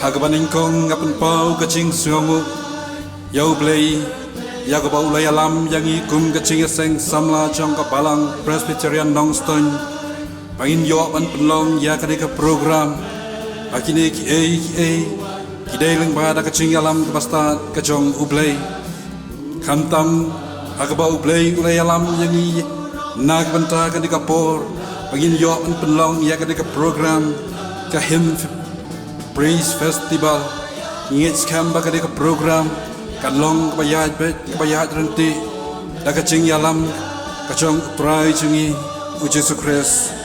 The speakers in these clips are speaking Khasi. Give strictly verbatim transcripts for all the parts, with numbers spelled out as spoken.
Ha kaba nyngkong nga pynpaw ka jingsngewnguh ïa U Blei ïa kaba u la ïalam ïa ngi kum ka jingïaseng samla jong ka Balang Presbyterian Nongstoiñ ba ngin ïoh ban pynlong ïa kane ka program. Ba kine kiei kiei ki dei lyngba da ka jingïalam kaba stad ka jong U Blei. Khamtam ha kaba U Blei u la ïalam ïa ngi na ka bynta kane ka por ba ngin ïoh ban pynlong ïa kane ka program, ka Hymn Praise Festival. Ngi ngeit skhem ba kane ka program kan long kaba ïaid beit, kaba ïaid ryntih da ka jingïalam ka jong U Trai jong ngi U Jisu Khrist.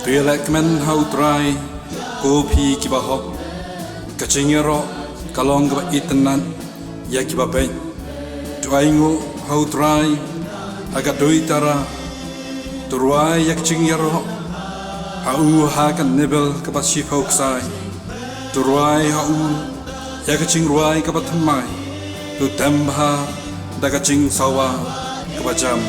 To ïalehkmen ha U Trai, ko phi kiba hok. Ka jingïaroh ka long kaba itynnad ïa kiba beit. To ainguh ha U Trai ha ka dewïtara. To rwai ïa ka jingïaroh ha u ha ka nivel kaba shiphew ksai. To rwai ha u ïa ka jingrwai kaba thymmai. To tem bha da ka jingsawa kaba jam.